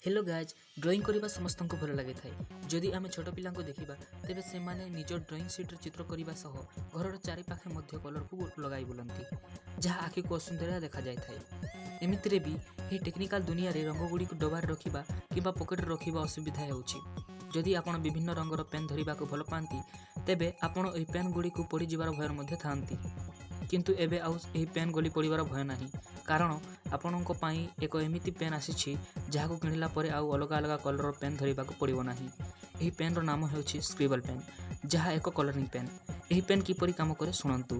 Hello guys, drawing କରିବା ସମସ୍ତଙ୍କୁ ଭଲ ଲାଗିଥାଏ। ଯଦି ଆମେ ଛୋଟ ପିଲାଙ୍କୁ ଦେଖିବା, ତେବେ ସେମାନେ ନିଜ ଡ୍ରଇଂ ସିଟ୍ରେ ଚିତ୍ର କରିବା ସହ ଘରର ଚାରିପାଖେ ମଧ୍ୟ କଲର୍କୁ ଲଗାଇ ବୁଲନ୍ତି, ଯାହା ଆଖିକୁ ଅସୁନ୍ଦରିଆ ଦେଖାଯାଇଥାଏ। ଏମିତିରେ ବି ଏହି ଟେକ୍ନିକାଲ ଦୁନିଆରେ ରଙ୍ଗଗୁଡ଼ିକୁ ଡବାରେ ରଖିବା କିମ୍ବା ପକେଟରେ ରଖିବା ଅସୁବିଧା ହେଉଛି। ଯଦି ଆପଣ ବିଭିନ୍ନ ରଙ୍ଗର ପେନ୍ ଧରିବାକୁ ଭଲ ପାଆନ୍ତି, ତେବେ ଆପଣ ଏହି ପେନ୍ ଗୁଡ଼ିକୁ ପଡ଼ିଯିବାର ଭୟ ମଧ୍ୟ ଥାଆନ୍ତି। କିନ୍ତୁ ଏବେ ଆଉ ଏହି ପେନ୍ ଗଳି ପଡ଼ିବାର ଭୟ ନାହିଁ, କାରଣ ଆପଣଙ୍କ ପାଇଁ ଏକ ଏମିତି ପେନ୍ ଆସିଛି, ଯାହାକୁ କିଣିଲା ପରେ ଆଉ ଅଲଗା ଅଲଗା କଲର୍ର ପେନ୍ ଧରିବାକୁ ପଡ଼ିବ ନାହିଁ। ଏହି ପେନ୍ର ନାମ ହେଉଛି ସ୍କ୍ରିବଲ୍ ପେନ୍, ଯାହା ଏକ କଲରିଂ ପେନ୍। ଏହି ପେନ୍ କିପରି କାମ କରେ, ଶୁଣନ୍ତୁ।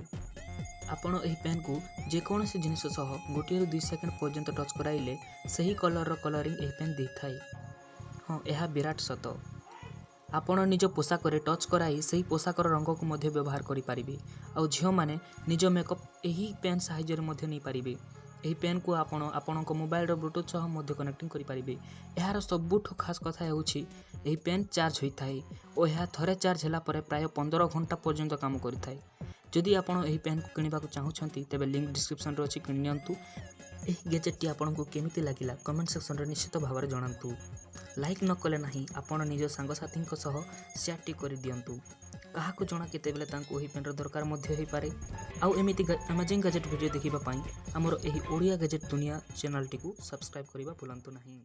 ଆପଣ ଏହି ପେନ୍କୁ ଯେକୌଣସି ଜିନିଷ ସହ 1ରୁ 2 ସେକେଣ୍ଡ ପର୍ଯ୍ୟନ୍ତ ଟଚ୍ କରାଇଲେ ସେହି କଲର୍ର କଲରିଂ ଏହି ପେନ୍ ଦେଇଥାଏ। ହଁ, ଏହା ବିରାଟ ସତ। ଆପଣ ନିଜ ପୋଷାକରେ ଟଚ୍ କରାଇ ସେହି ପୋଷାକର ରଙ୍ଗକୁ ମଧ୍ୟ ବ୍ୟବହାର କରିପାରିବେ, ଆଉ ଝିଅମାନେ ନିଜ ମେକଅପ୍ ଏହି ପେନ୍ ସାହାଯ୍ୟରେ ମଧ୍ୟ ନେଇପାରିବେ। ଏହି ପେନ୍କୁ ଆପଣ ଆପଣଙ୍କ ମୋବାଇଲର ବ୍ଲୁଟୁଥ୍ ସହ ମଧ୍ୟ କନେକ୍ଟିଂ କରିପାରିବେ। ଏହାର ସବୁଠୁ ଖାସ୍ କଥା ହେଉଛି, ଏହି ପେନ୍ ଚାର୍ଜ ହୋଇଥାଏ ଓ ଏହା ଥରେ ଚାର୍ଜ ହେଲା ପରେ ପ୍ରାୟ 15 ଘଣ୍ଟା ପର୍ଯ୍ୟନ୍ତ କାମ କରିଥାଏ। ଯଦି ଆପଣ ଏହି ପେନ୍କୁ କିଣିବାକୁ ଚାହୁଁଛନ୍ତି, ତେବେ ଲିଙ୍କ୍ ଡିସ୍କ୍ରିପ୍ସନ୍ରେ ଅଛି, କିଣି ନିଅନ୍ତୁ। ଏହି ଗେଜେଟ୍ଟି ଆପଣଙ୍କୁ କେମିତି ଲାଗିଲା, କମେଣ୍ଟ ସେକ୍ସନରେ ନିଶ୍ଚିତ ଭାବରେ ଜଣାନ୍ତୁ। ଲାଇକ୍ ନ କଲେ ନାହିଁ, ଆପଣ ନିଜ ସାଙ୍ଗସାଥୀଙ୍କ ସହ ସେୟାରଟି କରିଦିଅନ୍ତୁ। କାହାକୁ ଜଣା, କେତେବେଳେ ତାଙ୍କୁ ଏହି ପେନ୍ର ଦରକାର ମଧ୍ୟ ହୋଇପାରେ। ଆଉ ଏମିତି ଆମାଜିଂ ଗ୍ୟାଜେଟ୍ ଭିଡ଼ିଓ ଦେଖିବା ପାଇଁ ଆମର ଏହି ଓଡ଼ିଆ ଗ୍ୟାଜେଟ୍ ଦୁନିଆ ଚ୍ୟାନେଲଟିକୁ ସବସ୍କ୍ରାଇବ୍ କରିବା ଭୁଲନ୍ତୁ ନାହିଁ।